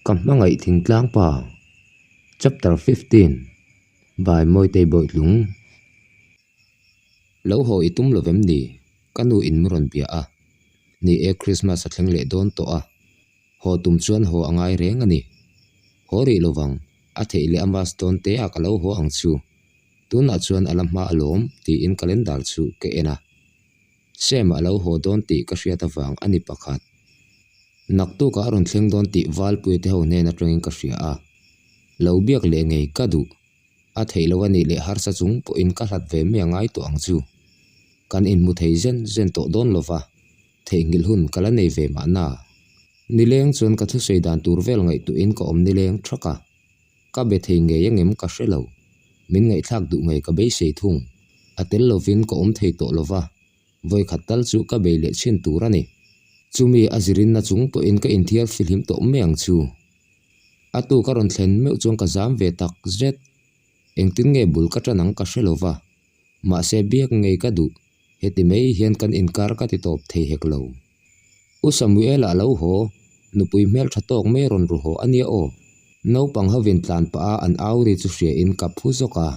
Ka hmangaih thingtlang pa Chapter 15 By Mawitei Bawitlung Lo haw i tum lo vem ni? Ka nu in min rawn bia a. Ni e Christmas a thleng leh dawn tawh a. Haw tum chuan haw a ngai reng a ni. Haw rih lovang, a theih leh a mas dawn te ah ka lo haw ang chu. Tunah chuan a la hma alawm tiin calendar chu ka en a. Sam a lo haw dawn tih ka hriat avang a ni pakhat. Naktukah a rawn thleng dawn tih Valpuia te ho hnen atangin ka hria a. Lo biak leh ngei ka duh. A theih loh a nih leh harsa chung pawhin ka hlat ve mai a ngai tawh ang chu. Kan inhmu thei zen zen tawh dawn lo va, theihnghilh hun ka la nei ve mahna. Nileng chuan ka thusawi dan tur vel ngaihtuahin ka awm nileng thak a. Ka be thei ngei angem ka hre lo. Min ngaihthlak duh ngei ka beisei thung. A tel lovin ka awm thei tawh lova, vawikhat tal chu ka bei leh chhin tur a ni. Chumi a zirinna chung pawhin ka inthiar fihlim tawh mai ang chu. A tu ka rawn thlen meuh chuan ka zam ve tak zet. Engtin nge bul ka tan ang ka hre lova. Mahse biak ngei ka duh. Heti mai hian kan inkar ka ti tawp thei hek lo. U Samuel-a a lo haw, nupui hmeltha tawk mai rawn ru haw a nia aw. Naupang hovin tlan pah a an au ri chu hria in ka phu zawk a.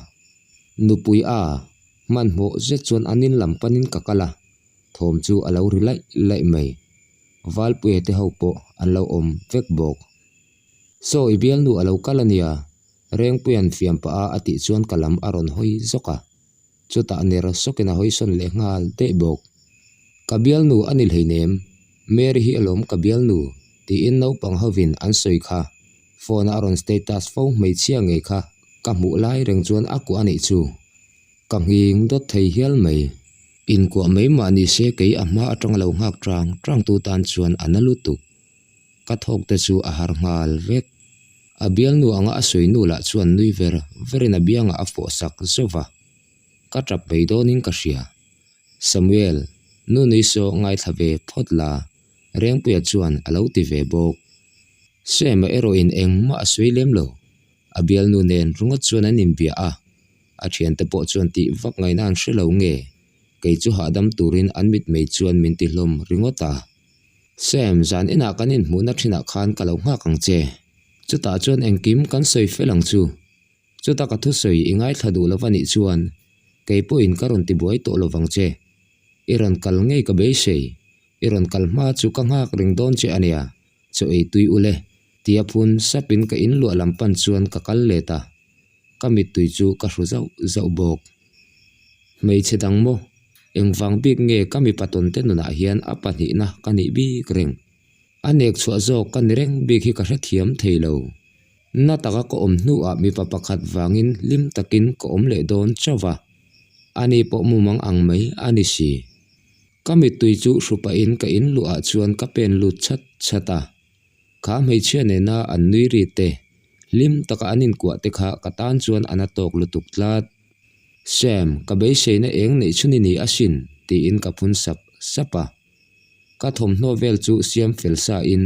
Nupui a, hmanhmawh zet chuan an in lam panin ka kal a, thawm chu a lo ri laih laih mai. Valpuia te ho pawh an lo awm vek bawk. Saw i bialnu a lo kal a nia, Rengpuia'n fiam pah a a tih chuan ka lam a rawn hawi zawk a. Chutah ner sawkin a hawisawn leh nghal daih bawk. Ka bialnu a ni hleinem, Mary hi alawm ka bialnu, tiin naupang hovin an sawi kha. Phone a rawn status fo hmeichhia ngei kha ka hmuh lai reng chuan a kuah a nih chu. Ka nghing dawt thei hial mai. Inkuah mai mah ni se kei a hma atanga lo nghak tang tang tu tan chuan a na lutuk. Ka thawk te chu a har nghal vek. A bialnu anga a sawi nu lah chuan nui ver verin a biangah a fawh sak zauh va. Ka tap mai dawnin ka hria. Samuel, nu nui saw ngaithla ve phawt la, Rengpuia chuan a lo ti ve bawk. Sam-a erawhin engmah a sawi lem lo. A bialnu nen ringawt chuan an inbia a, a thiante pawh chuan tih vak ngaihna an hre lo nge, kei chu hahdam turin an mitmei chuan min ti hlawm ringawt a. Sam, zan inah kan inhmuhna thinah khan ka lo nghak ang che. Chutah chuan engkim kan sawi fel ang chu. Chuta ka thusawi i ngaithla duh lo va nih chuan kei pawhin ka rawn tibuai tawh lo vang che. I rawn kal ngei ka beisei. I rawn kal hma chu ka nghak reng dawn che a nia, chaw ei tui u le. Tia phun sapin ka inluah lam pan chuan ka kal let a. Ka mittui chu ka hru zauh zauh bawk. Hmeichhe dang maw? Engvang bik nge ka mipa tawnte nunah hian a pahnihna ka nih bik reng? A nek chhuah zawk ka ni reng bik hi ka hrethiam thei lo. Na taka ka awm hnuah mipa pakhat vangin hlim takin ka awm leh dawn chauh va, ani pawh mumang ang mai a ni si. Ka mittui chu hru pahin ka in luhah chuan ka pen lut chat chat a. Kha hmeichhia nena an nui ri te, hlim taka an inkuah te kha ka tan chuan a na tawk lutuk tlat. Sam, ka beiseina eng neih chhun i ni asin, tiin ka phun sap sap a. Ka thawmhnaw vel chu siam fel sa in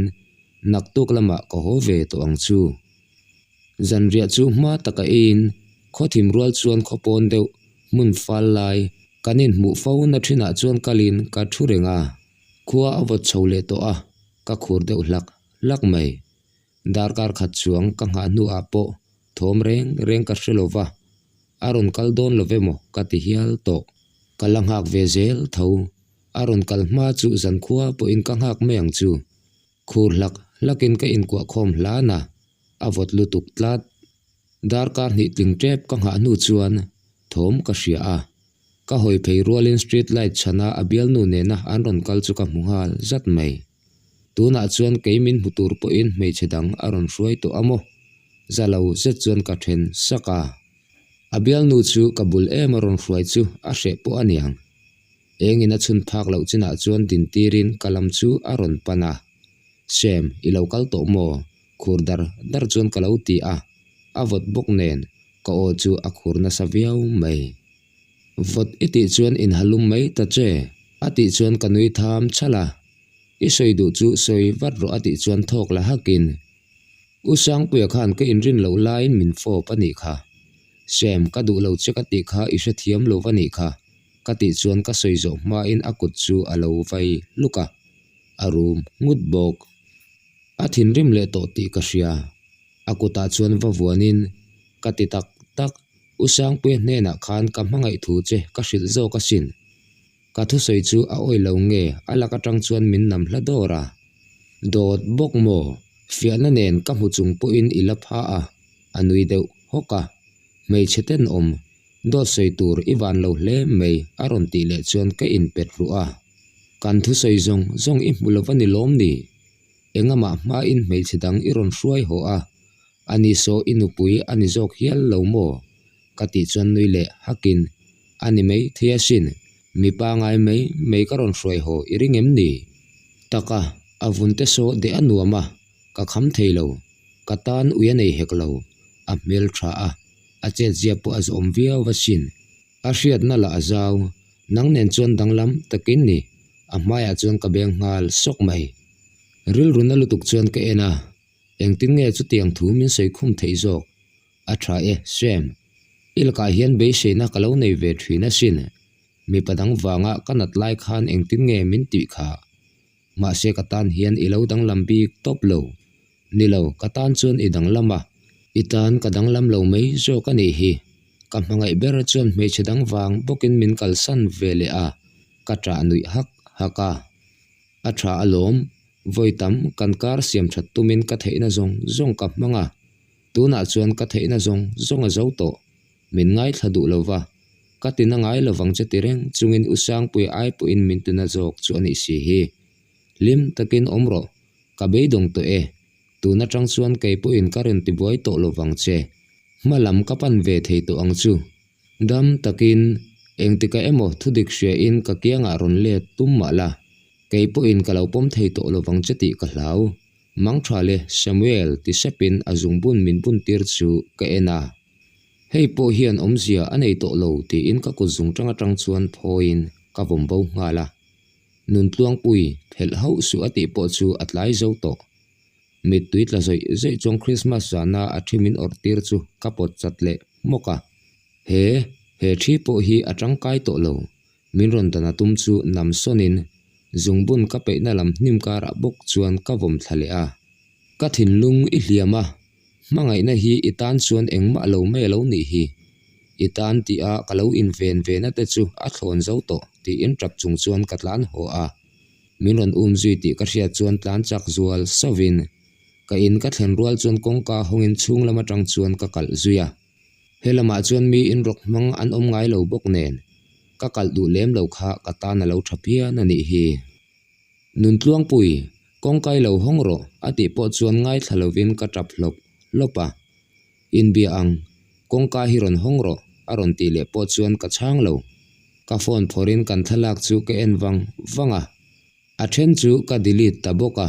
naktuk lamah ka haw ve tawh ang chu. Zanriah chu hma taka eiin khawthim rual chuan khawpawn deuh hmun fal lai kan inhmuh fo na thinah chuan kalin ka thu reng a. Khua a vawt chho leh tawh a, ka khur deuh hlak hlak mai. Darkar khat chuang ka nghah hnuah pawh thawm reng reng ka hre lo va, a rawn kal dawn lo ve maw ka ti hial tawh. Ka la nghak ve zel tho, a rawn kal hma chu zankhua pawhin ka nghak mai ang chu. Khur hlak hlakin ka inkuah khawm hlan a, a vawt lutuk tlat. Darkar hnih tling tep ka nghah hnu chuan thawm ka hria a, ka hawi phei rualin street light chhana a bialnu nena an rawn kal chu ka hmu nghal zat mai. Tunah chuan kei min hmu tur pawhin hmeichhe dang a rawn hruai tawh a maw? Za lo zet chuan ka then sak a. A bialnu chu ka bul em a rawn hruai chu a hreh pawh a niang. Engin a chhun phak loh chinah chuan din tirin ka lam chu a rawn pan a. Sam, i lo kal tawh maw? Khur dar dar chuan ka lo ti a. A vawt bawk nen ka aw chu a khur nasa viau mai. Vawt i tih chuan inhalum mai ta che, a tih chuan ka nui tham chhal a. I sawi duh chu sawi vat rawh a tih chuan thawk la hakin, U Sangpuia khan ka inrin loh laiin min fawp a nih kha. Sam, ka duh lo che ka tih kha i hrethiam lo va nih kha, ka tih chuan ka sawi zawh hmain a kut chu a lo vai hluk a, a rum nghut bawk. A thinrim leh tawh tih ka hria. A kutah chuan va vuanin, Ka ti tak tak, U Sangpuia hnenah khan ka hmangaih thu che ka hrilh zawk asin. Ka thusawi chu a awih lo nge a lak atang chuan min nam hla dawr a. Dawt bawk maw? Fiahna nen ka hmu chung pawhin i la pha a, a nui deuh hawk a. Hmeichhe tenawm, dawt sawi tur i van lo hle mai a rawn tih leh chuan ka inpet ruh a. Kan thusawi zawng zawng i hmu lo va ni lawm ni? Engamah hmain hmeichhe dang i rawn hruai haw a, a ni saw i nupui a ni zawk hial lo maw? Ka tih chuan nui leh hakin, A ni mai thei asin, mi pangai mai mai ka rawn hruai haw i ring em ni? Taka, a vun te saw deh a nuam a, ka kham thei lo, ka tan ui a nei hek lo, a hmel tha a, a chetzia pawh a zawm viau asin. A hriatna lah a zau, nang nen chuan danglam takin ni, a hmaiah chuan ka beng nghal sawk mai. Rilru na lutuk chuan ka en a, engtin nge chutiang thu min sawi khum theih zawk? A tha e, Sam. I lakah hian beiseina ka lo nei ve thin asin. Mipa dang vanga ka nat lai khan engtin nge min tih kha? Mahse ka tan hian i lo danglam bik tawp lo. Ni lo, ka tan chuan i danglam a. I tan ka danglam lo mai zawk a nih hi. Ka hmangaih ber chuan hmeichhe dang vang bawkin min kalsan ve leh a, ka ṭah nuih hak hak a. A ṭha alawm, vawi tam kan kar siam ṭhat tumin ka theihna zawng zawng ka hmang a. Tunah chuan ka theihna zawng zawng a zo tawh. Min ngaithla duh lo va, ka tina ngai lovang che ti reng chungin U Sangpuia ai pawhin min tina zawk chu a nih si hi. Hlim takin awm rawh, ka beidawng tawh e. Tun atang chuan kei pawhin ka rawn tibuai tawh lovang che. Hma lam ka pan ve thei tawh ang chu. Dam takin, engtikah emaw thudik hriain ka kiangah rawn let tum mah la, kei pawhin ka lo pawm thei tawh lovang che tih ka hlau. Mangtha le Samuel ti sepin a zungbun min bun tir chu ka en a. Hei pawh hian awmzia a nei tawh lo tiin ka kut zung tang atang chuan phawiin ka vawm bo nghal a. Nuntluangpui phelh hauh suh a tih pawh chu a tlai zo tawh. Mittui tla zawih zawih chuan Christmas zana a thi min awrh tir chu ka pawt chat leh hmawk a. He, he thi pawh hi a tangkai tawh lo. Min rawn dan a tum chu nam sawnin zungbun ka peihna lam hnim karah bawk chuan ka vawm thla leh a. Ka thinlung i hliam a, hmangaihna hi i tan chuan engmah lo mai a lo nih hi. I tan tih a ka lo inven ve na te chu a thlawn zo tawh tiin tap chung chuan ka tlan haw a. Min rawn um zui tih ka hriat chuan tlan chak zual sauvin ka in ka thlen rual chuan kawngka hawngin chhung lam atang chuan ka kalh zui a. He lamah chuan mi inrawk hmang an awm ngai lo bawk nen ka kalh duh lem lo kha ka tan a lo tha phian a nih hi. Nuntluangpui, kawngkai lo hawng rawh a tih pawh chuan ngaithla lovin ka tap hlawp hlawp a. Inbia ang, kawngka hi rawn hawng rawh a rawn tih leh pawh chuan ka chhang lo. Ka phone phawrhin kan thlalak chu ka en vang vang a. A then chu ka delete ta bawk a,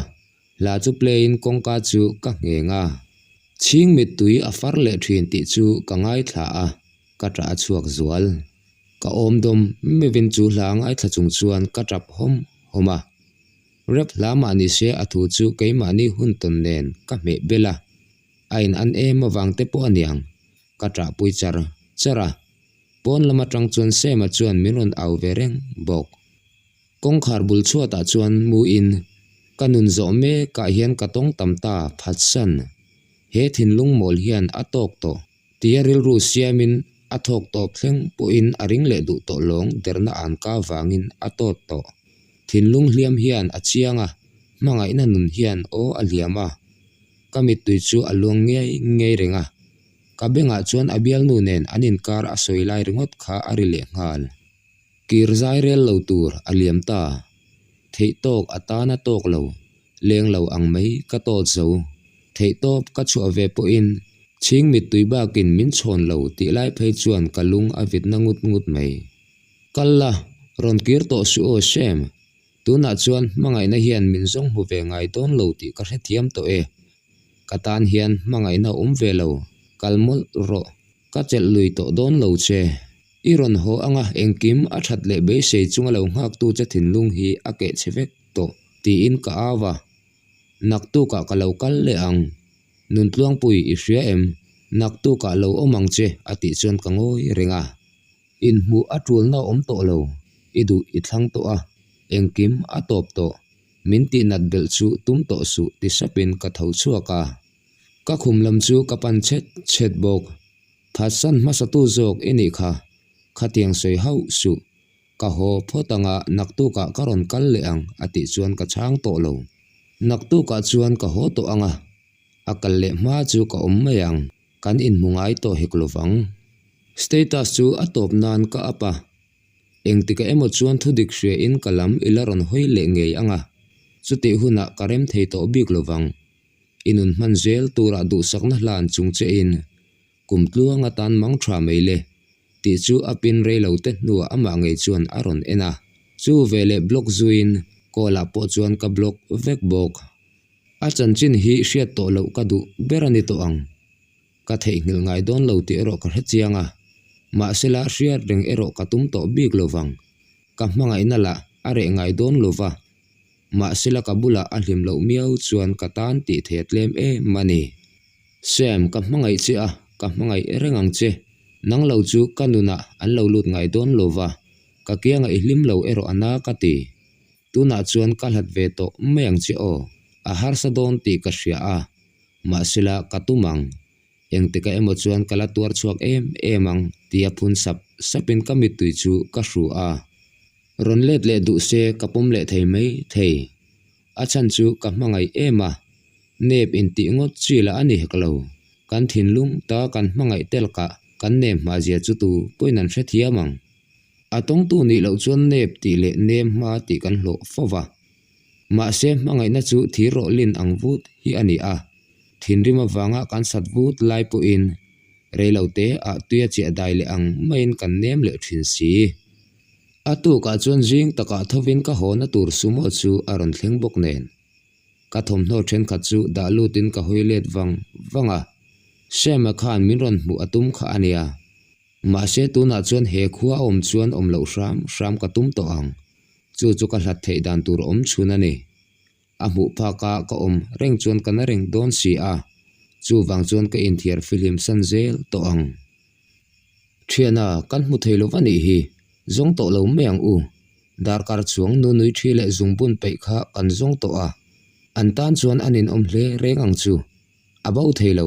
hla chu play in kawngka chu ka ngheng a. Chhing mittui a far leh thin tih chu ka ngaithla a, ka tah a chhuak zual. Ka awm dawm meuhin chu hla ngaithla chung chuan ka tap hawm hawm a. Rap hla mah ni se a thu chu keimahni hun tawn nen ka hmeh bel a, a in an em avang te pawh a niang, ka ṭahpui char char a. Pawn lam aṭang chuan Sema chuan min rawn au ve reng bawk. Kawngkhar bul chhuatah chuan mu in ka nun zawh mekah hian ka tawng tam ta phatsan. He thinlung mawl hian a tawk tawh. Tia rilru siamin a thawk tawp thleng pawhin a ring leh duh tawh lawng derna an ka vangin a tawt tawh. Thinlung hliam hian a chiang a, hmangaihna nun hian aw a hliam a. Ka mittui chu a luang ngei ngei reng a. Ka bengah chuan a bialnu nen an inkar a sawi lai ringawt kha a ri leh nghal. Kir zai rel lo tur a liam ta. Theih tawk a tan a tawk lo, leng lo ang mai ka tawt zo. Theih tawp ka chhuah ve pawhin chhing mittui bakin min chhawn lo tih lai phei chuan ka lung a vit na ngut ngut mai. Kal la, rawn kir tawh suh aw Shem. Tunah chuan hmangaihna hian min zawng hmu ve ngai dawn lo tih ka hrethiam tawh e. Ka tan hian hmangaihna awm ve lo, kal mawlh rawh. Ka chelh lui tawh dawn lo che. I rawn haw anga engkim a that leh beisei chunga lo nghaktu che thinlung hi a keh chhe vek tawh tiin ka au a. Naktukah ka lo kal leh ang. Nuntluangpui i hria em? Naktukah lo awm ang che a tih chuan ka ngawi reng a. Inhmuh a tulna awm tawh lo. I duh i thlang tawh a. Engkim a tawp tawh. Min tih nat belh chu tum tawh suh ti sapin ka tho chhuak a. Ka khum lam chu ka pan chhet chhet bawk. Phatsan hmasatu zawk i nih kha, khatiang sawi hauh suh. Ka haw phawt anga naktukah ka rawn kal leh ang a tih chuan ka chhang tawh lo. Naktukah chuan ka haw tawh anga a kal leh hma chu ka awm mai ang, kan inhmu ngai tawh hek lovang. Status chu a tawp nan ka up a, engtikah emaw chuan thudik hria in ka lam i la rawn hawi leh ngei anga, chutih hunah ka rem thei tawh bik lovang. I nun hman zel turah duhsakna hlan chung che in Kum tluang atan mang tha mai le, tih chu a pin rei lo te hnuah amah ngei chuan a rawn en a. Chu veleh block zuiin call ah pawh chuan ka block vek bawk. A chanchin hi hriat tawh loh ka duh ber a ni tawh ang. Ka theihnghilh ngai dawn lo tih erawh ka hre chiang a. Mahsela hriat reng erawh ka tum tawh bik lo vang. Ka hmangaihna lah a reh ngai dawn lo va. Mahsela ka bulah a hlim loh miau chuan ka tan tih thei a tlem em a ni. Sam, ka hmangaih che a, ka hmangaih reng ang che. Nang lo chu ka nunah an lo lut ngai dawn lo va, ka kianga i hlim lo erawh a na ka ti. Tunah chuan ka hlat ve tawh mai ang che aw, a harsa dawn tih ka hria a, mahsela ka tum ang. Engtikah emaw chuan ka la tuar chhuak em em ang tia phun sap sapin ka mittui chu ka hru a. Rawn let leh duh se ka pawm leh thei mai thei. A chhan chu ka hmangaih em a, nep intih ngawt chi lah a ni hek lo. Kan thinlung ta kan hmangaih telkah kan nem hma zia chu tu pawhin an hrethiam ang. A tawngtu nih loh chuan nep tih leh nem hma tih kan hlawh fo va. Mahse hmangaihna chu thir rawh lin ang vut hi a ni a, thinrim avanga kan sat vut lai pawhin reilo te ah tuia chiah dai leh ang maiin kan nem leh thin si. A tukah chuan zing takah thovin ka hawna tur sumo chu a rawn thleng bawk nen. Ka thawmhnaw thenkhat chu dah lutin ka hawi let vang vang a, Sam-a khan min rawn hmuh a tum kha a nia. Mahse tunah chuan he khua a awm chuan awm loh hram hram ka tum tawh ang. Chu chu ka hlat theih dan tur awm chhun a ni. A hmuh phaka ka awm reng chuan ka na reng dawn si a, chuvang chuan ka inthiar fihlim san zel tawh ang. Thiana, kan hmu thei lo va nih hi, zawng tawh lo mai ang u. Darkar chuang nu nui thi leh zungbun peih kha kan zawng tawh a, an tan chuan a ninawm hle reng ang chu. A bo thei lo,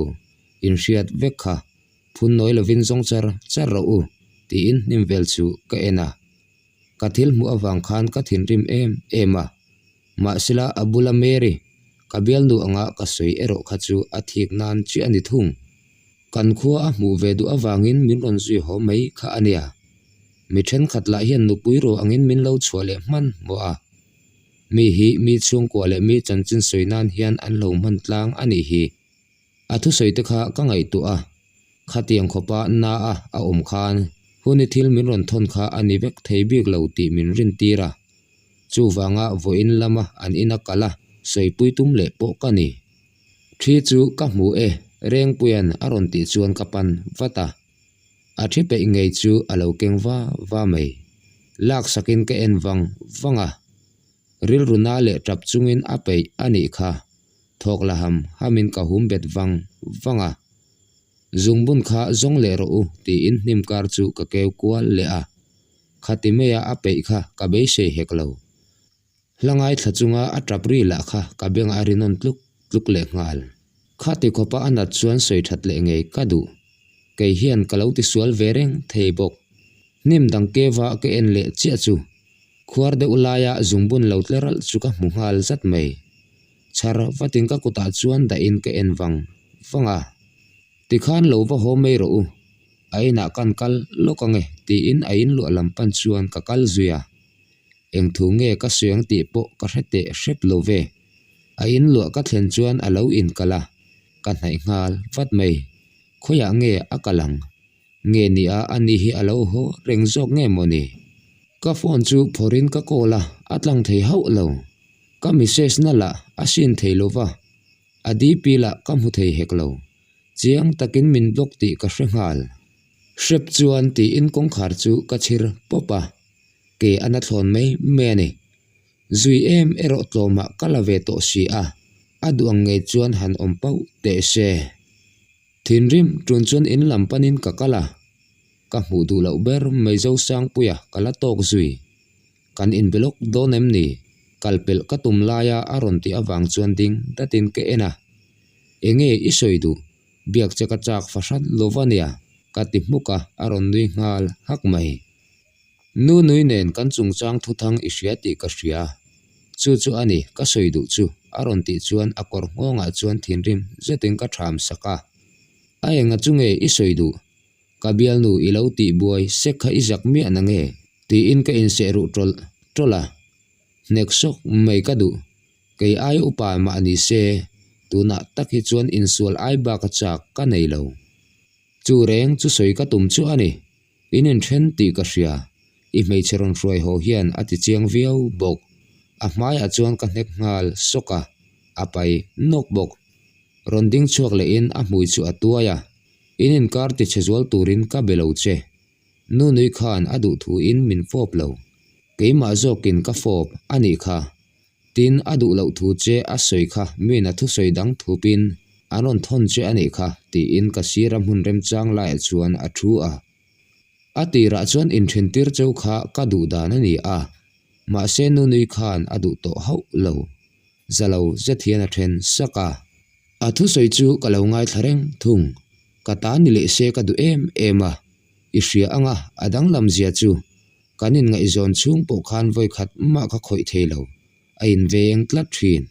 inhriat vek kha phun nawi lovin zawng char char rawh u, tiin hnim vel chu ka en a. Ka thil hmuh avang khan ka thinrim em em a. Mahsela a bula Mary, ka bialnu anga ka sawi erawh kha chu a thik nan chiah a ni thung. Kan khua a hmuh ve duh avangin min rawn zui haw mai kha a nia. Mi thenkhat lah hian nupui ro angin min lo chhuah leh hman hmawh a. Mi hi mi chhungkua leh mi chanchin sawi nan hian an lo hman tlang a nih hi. A thusawi te kha ka ngaihtuah a, khatiang khawpa na a a awm khan hun i thil min rawn thawn kha a ni vek thei bik lo tih min rintir a. Chuvanga vawiin lama an ina kal a sawipui tum leh pawh ka ni. Thi chu ka hmu e, Rengpuia'n a rawn tih chuan ka pan vat a. A thi peih ngei chu a lo keng va va mai. Laksakin ka en vang vang a. Rilru na leh tap chungin a peih a nih kha. Thawk la ham hamin ka hum bet vang vang a. Zungbun kha zawng leh rawh u tiin hnim kar chu ka keu kual leh a. Khati maia a peih kha ka beisei hek lo. Hla ngaithla chunga a tap ri lah kha ka bengah a rinawn tluk tluk leh nghal. Khati khawpa a nat chuan sawi that leh ngei ka duh. Kei hian ka lo tisual ve reng thei bawk. Hnim dang keva ka en leh chiah chu khuar deuh laia zungbun lo tle ralh chu ka hmu nghal zat mai. Chhar vatin ka kutah chuan dahin ka en vang vang a. Tikhan lo va haw mai rawh u, a inah kan kal lawk ange tiin a inluah lam pan chuan ka kal zui a. Eng thu nge ka sawi ang tih pawh ka hre teh hrep lo ve. A inluah ka thlen chuan a lo inkal a, ka hnaih nghal vat mai. Khawiah nge a kal ang? Nge nia a ni hi a lo haw reng zawk nge maw ni? Ka phone chu phawrhin ka call a, a tlang thei hauh lo. Ka message na lah a sin thei lo va, a DP lah ka hmu thei hek lo. Chiang takin min block tih ka hre nghal. Hrep chuan tiin kawngkhar chu ka chhir pawp a, ke a na thlawn mai mai a ni. Zui em erawh tlawmah ka la ve tawh si a, a duh ang ngei chuan han awm pauh teh se. Thinrim tun chuan in lam panin ka kal a, ka hmuh duh loh ber mai Zosangpuia ka la tawk zui. Kan inbe lawk dawn em ni? Kal pelh ka tum laia a rawn tih avang chuan ding datin ka en a. Enge i sawi duh? Biak che ka chak fahran lova nia, ka ti hmuk a, a rawn nui nghal hak mai. Nu nui nen kan chungchang thuthang i hria tih ka hria. Chu chu a ni, ka sawi duh chu, a rawn tih chuan a kawr nghawngah chuan thinrim zetin ka ṭham sak a. A enga chu nge i sawi duh? Ka bialnu i lo tih buai sek kha i zak miah na nge? Tiin ka inseh ruh ṭawlh ṭawlh a. Hnek sawk mai ka duh. Kei ai upa mah ni se, tunah tak hi chuan insual ai bak a chak ka nei lo. Chu reng chu sawi ka tum chu a ni. In inthen tih ka hria. I hmeichhe rawn hruai haw hian a ti chiang viau bawk. A hmaiah chuan ka hnek nghal sawk a, a pai nawk bawk. Rawn ding chhuak lehin a hmui chu a tuai a, In inkar tichhe zual turin ka be lo che. Nu nui khan a duh thuin min fawp lo. Keimah zawkin ka fawp a nih kha. Tin, a duh loh thu che a sawi kha min a thusawi dang thupin an rawn thawn che a nih kha, tiin ka sira hmun remchang laiah chuan a thu a. A tirah chuan inthentir cheu kha ka duh dan a ni a, mahse nu nui khan a duh tawh hauh lo. Za lo zet hian a then sak a. A thusawi chu ka lo ngaithla reng thung. Ka ta ni leh se ka duh em em a, i hria anga a danglam zia chu kan inngaihzawn chhung pawh khan vawikhat mah ka khawih thei lo, a inveng tlat thin.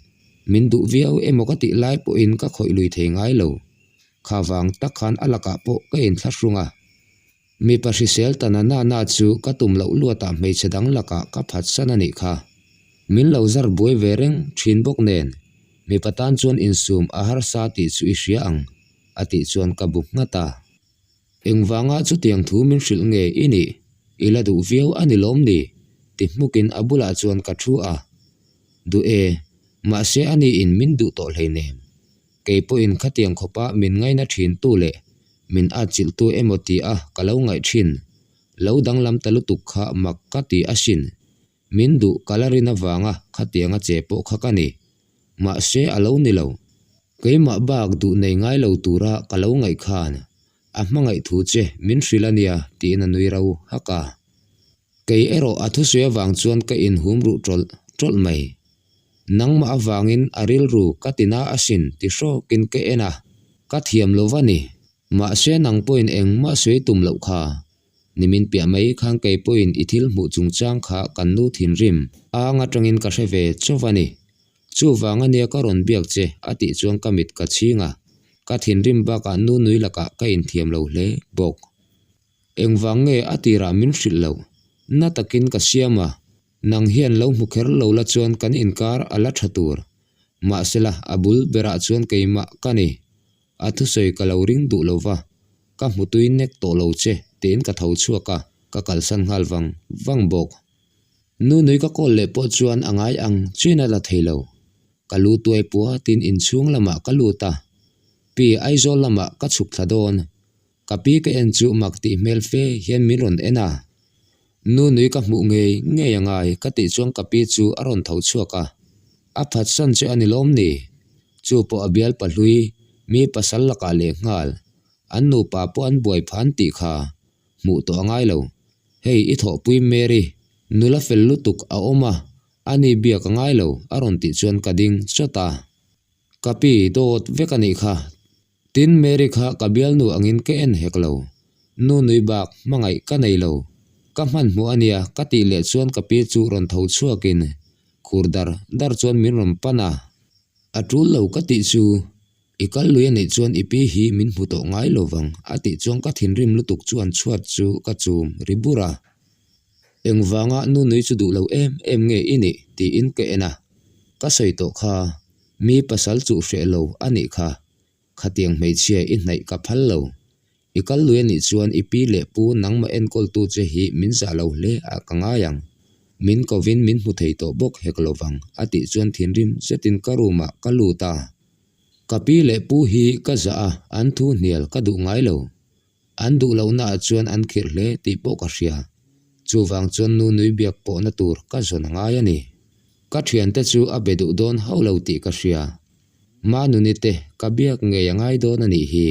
Min duh viau emaw ka tih lai pawhin ka khawih lui thei ngai lo. Kha vang tak khan a lakah pawh ka inthlahrung a. Mipa hrisel ta na na na chu ka tum loh luatah hmeichhe dang lakah ka phatsan a nih kha. Min lo zar buai ve reng thin bawk nen, mipa tan chuan insum a harsa tih chu i hria ang, a tih chuan ka bu nghat a. Engvanga chutiang thu min hrilh nge i nih? I la duh viau a ni lawm ni? ti hmukin a bulah chuan ka thu a. Duh e, mahse a niin min duh tawh hleinem. Kei pawhin khatiang khawpa min ngaina thin tu leh min atchilh tu emaw ti a ka lo ngaih thin. Lo danglam ta lutuk kha mak ka ti asin. Min duh ka la rin avanga khatianga che pawh kha ka ni. Mahse a lo ni lo. Keimah bak duh nei ngai lo tura ka lo ngaih khan a hmangaih thu che min hrilh a nia tiin a nui ro hak a. Kei erawh a thusawi avang chuan ka inhum ruh tawlh tawlh mai. Nangmah avangin a rilru ka ti na asin ti hrawkin ka en a, ka thiam lo va ni. Mahse nang pawhin engmah sawi tum loh kha. Nimin piah mai khan kei pawhin i thil hmuh chungchang kha kan nu thinrim ang atangin ka hre ve chauh a ni. Chuvang ania ka rawn biak che a tih chuan ka mit ka chhing a, ka thinrim bakah nu nui lakah ka inthiam lo hle bawk. Engvang nge a tirah min hrilh loh? Na takin ka siam a, nang hian lo hmu kher lo la chuan kan inkar a la tha tur. Mahsela a bul berah chuan keimah ka ni. A thusawi ka lo ring duh lo va, ka hmu tui nek tawh lo che tiin ka tho chhuak a, ka kalsan nghal vang vang bawk. Nu nui ka call leh pawh chuan a ngai ang chin a la thei lo. Ka lu tuai puatin inchhung lamah ka lut a, Pi Aizawl lamah ka chhuk thla dawn. Ka pi ka en chu mak tih hmel fe hian min rawn en a. Nu nui ka hmuh ngei ngei a ngai ka tih chuan ka pi chu a rawn tho chhuak a. A phatsan che a ni lawm ni? Chu pawh a bial pahlui, mi pasal lakah leh nghal. An nupa pawh an buai phan tih kha hmuh tawh a ngai lo. Hei i thawhpui Mary, nula fel lutuk a awm a, ani biak a ngai lo a rawn tih chuan ka ding chawt a. Ka pi dawt vek a nih kha Tin, Mary kha ka bialnu angin ka en hek lo. Nu nui bak hmangaih ka nei lo. Ka hmanhmawh a nia ka tih leh chuan ka pi chu rawn tho chhuakin khur dar dar chuan min rawn pan a. A tul lo ka tih chu i kal lui a nih chuan i pi hi min hmu tawh ngai lo vang a tih chuan ka thinrim lutuk chuan chhuat chu ka chum ri bur a. Engvanga nu nui chu duh lo em em nge i nih tiin ka en a. Ka sawi tawh kha Mi pasal chuh hreh lo a nih kha. Khatiang hmeichhia i hnaih ka phal lo. I kal lui a nih chuan i pi leh pu nangmah enkawltu che hi min zah lo hle ah ka ngai ang. Min kovin min hmu thei tawh bawk hek lo vang a tih chuan thinrim zetin ka room ah ka lut a. Ka pi leh pu hi ka zah a, an thu hnial ka duh ngai lo. An duh lohnaah chuan an khirh hle tih pawh ka hria. Chuvang chuan nu nui biak pawhna tur ka zawn a ngai a ni. Ka thiante chu a be duh dawn hauh lo tih ka hria. Manuni te ka biak ngei a ngai dawn a nih hi.